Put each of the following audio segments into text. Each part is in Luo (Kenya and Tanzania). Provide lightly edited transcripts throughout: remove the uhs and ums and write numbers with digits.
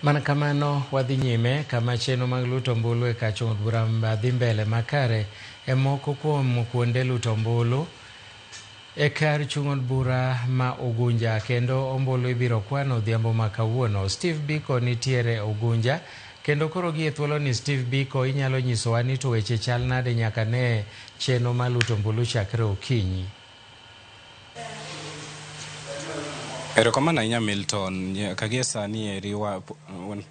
Mana kamano wadhi nyime kama chenro mag luto ombulu e kar chung' od bura dhi mbele makare e moko kuom kuonde luto ombulu e kar chung' od bura ma Ugunja kendo ombulu ibiro kwano odhiambo ma kawuono. Steve Biko nitiere Ugunja kendo koro gie thuolo ni Steve Biko inyalo nyisowa ni to weche chal nade nyaka ne chenro mar luto ombulu chakre okinyi. Erokamano ahinya Milton. Nyaka gie sani eri wan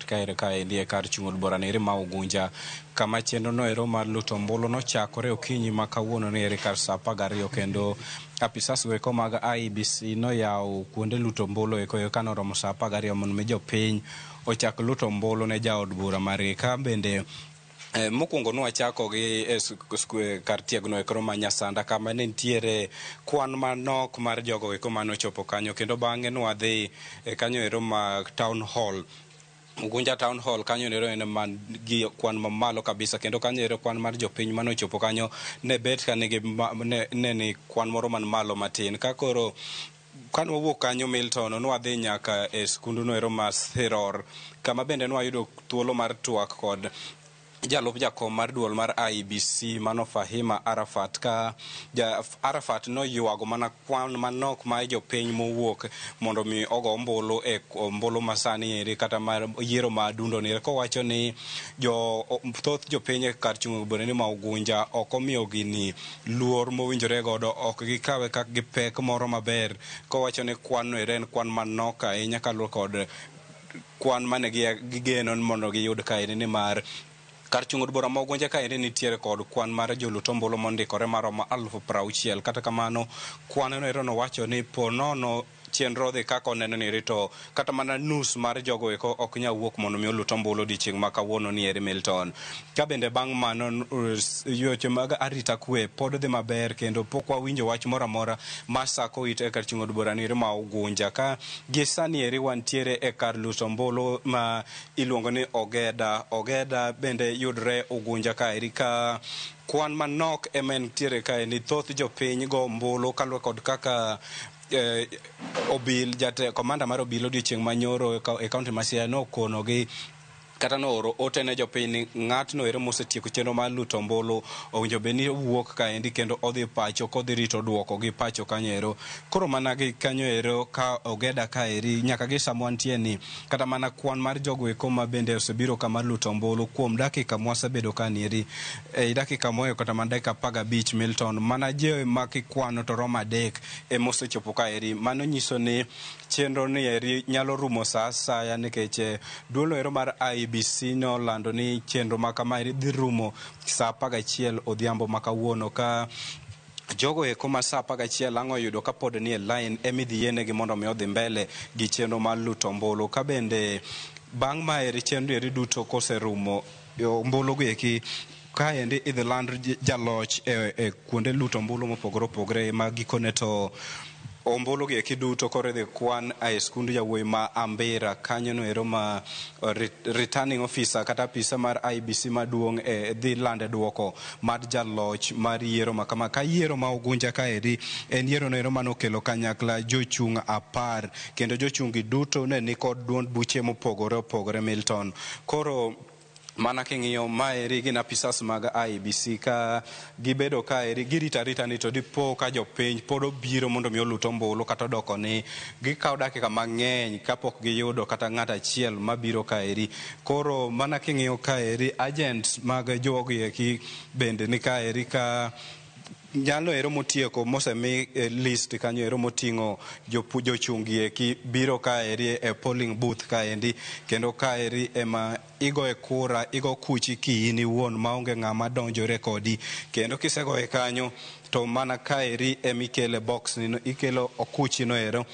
kaere kaendi e kar chung' od bura ni eri ma Ugunja kama chenro no ero mar luto ombulu nochakore okinyi ma kawuono ni eri kar saa 12 kendo apisas go eko mag IEBC noyawo kuonde luto ombulu eko kanoromo saa 12 mondo mi jopiny ochak luto ombulu ne jaod bura margi. Ka bende mokwongo nwachako gi kar tiegno eko ma Nyasanda kama ne nitiere kwan manok mar jogo eko manochopo kanyo kendo bang'e nwadhi kanyo ero ma town hall Ugunja Town Hall kanyo ero en man gi kwan mamalo kabisa kendo kanyo ero kwan mar jopiny manochopo kanyo ne bet ka nigi ne ni kwan moro man malo matin. Ka koro kane wawuok kanyo Milton nwadhi nyaka e skunduno ero ma Siror kama bende nwayudo thuolo mar twak kod jalup jakom mar duol mar IEBC mano Fahima Arafat ka ja Arafat noywago mana kwan manok mar jopiny mowuok mondo mi ogo ombulu e ombulu masani eri kata mar yiero ma adundo ni kowacho ni jo thoth jopiny e kar chung' bura ni ma Ugunja ok omiyo gini luor mowinjore godo ok gikawe kaka gi pek moro maber kowacho ni kwan no ere en kwan manok ahinya kaluwore kod kwan mane gigeno mondo giyud kaeri nimar kar chung' od bura ma Ugunja kaeri nitiere kod kwan mar jolut ombulu mondikore maromo 60,000. Kata kamano kwan no ero nowacho ni po nono chenro dhi kaka oneno ni eri to kata mana nus mar jogo eko ok nyal wuok mondo mi olut ombulu odiochieng' ma kawuono ni eri Milton. Ka bende bang' mano weche mag arita kwe pod dhi maber kendo pok wawinjo wach moro amora masako it e kar chung' od bura ni eri ma Ugunja. Ka gi sani eri wantiere e kar luto ombulu ma iluongo ni Ogeda. Ogeda bende yudre Ugunja kaeri ka kwan manok ema entiere kaendi. Thoth jopiny go ombulu kaluwore kod kaka obil jate komanda mar obila odiochieng' manyoro e kaunti ma Siaya nokonogi kata nooro ote ne jopiny ni ng'atno ero mosetieko chenro mar luto ombulu owinjo bed ni owuok kaendi kendo odhi pacho kodhi rito duoko gi pacho kanyo ero. Koro mana gi kanyo ero ka Ogeda kaeri nyaka gi sama wantie ni kata mana kwan mar jogo eko ma bende osebiro kama luto ombulu kuom dakika mwasebedo ka nieri ei dakika moyo kata mana dakika 15 Milton mana je ma kikwano to romo 3 emosechopo kaeri. Mano nyiso ni chenro ni eri nyalo rumo sa asaya nikech duol ero mar IEBC nolando ni chenro ma kama eri dhi rumo saa 11 odhiambo ma kawuono ka jogo eko ma saa 11 ang' oyudo kapod ni e line emidhi yienegi mondo mi odhi mbele gi chenro mar luto ombulu. Ka bende bang' maeri chenro eri duto koserumo ombulu gi eki kaendi idhi land jaloch e kuonde luto ombulu mopogore opogore ma gikone to ombulu gi eki duto koro idhi kwan e skund jawuoyi ma Ambira kanyo no ero ma returning officer kata apisa mar IEBC maduong' dhi lande duoko mar jaloch mar yiero ma kama. Ka yiero ma Ugunja kaeri en yiero no ero manokelo kanyakla jochung' 10 kendo jochung' gi duto ne nikod duond buche mopogore opogore Milton. Koro mana king'iyo maeri gin apisas mag IEBC ka gibedo kaeri girito arita ni to dipo ka jopiny pod obiro mondo mi olut ombulu kata odoko ni gikawo dakika mang'eny kapok giyudo kata ng'at achiel mabiro kaeri. Koro mana king'iyo kaeri agents mag jogi eki bende ni kaeri ka nyalo ero motieko mosemi list kanyo ero moting'o jochung' gi eki biro kaeri e polling booth kaendi kendo kaeri ema igoye kura igo kuchi ki in iwuon maonge ng'ama donjore kodi kendo kisegoye kanyo to mana kaeri emikele box ni ikelo okuchi no ero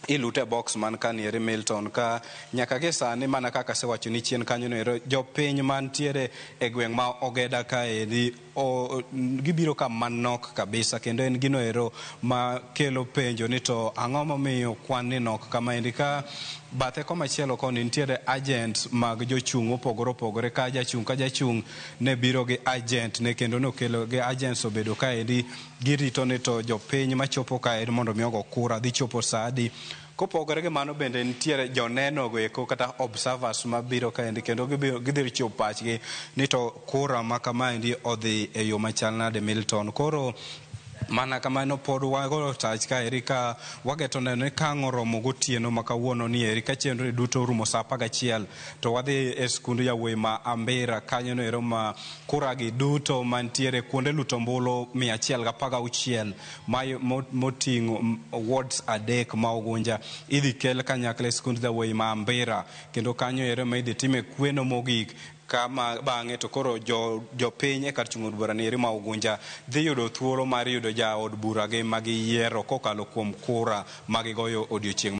ilute box man kanieri Milton. Ka nyaka gi sani mana kaka asewacho ni chien kanyo no ero jopiny mantiere e gweng' ma Ogeda kaeri gibiro ka manok kabisa kendo en gino ero ma kelo penjo ni to ang'o momiyo kwan ni nok kamaendi. Ka bathe komachielo koni nitiere agents mag jochung' mopogore opogore ka jachung' ka jachung' ne biro gi agent ne kendo nokelo gi agents obedo kaendi girito ni to jopiny machopo kaeri mondo mi ogo kura dhi chopo saa adi. Kopogore gi mano bende nitiere joneno go eko kata observers mabiro kaendi kendo gidhi chiwo pachgi ni to kura ma kamaendi odhi e yo machal nade Milton. Koro mana kamano pod wagoyo tach kaeri ka wageto neno ni ka ang' oromo gotieno ma kawuono ni eri ka chenro duto orumo saa 11 to wadhi e skund yawuoyi ma Ambira kanyo no ero ma kura gi duto mantiere kuonde luto ombulu 116 moting'o wards 3 ma Ugunja idhi kel kanyakla e skund yawuoyi ma Ambira kendo kanyo ero ma idhi time kweno mogik kama bang'e to koro jopiny e kar chung' od bura ni eri ma Ugunja dhi yudo thuolo mar yudo jaod bura gi magiyiero kokalo kuom kura magigoyo odiochieng'.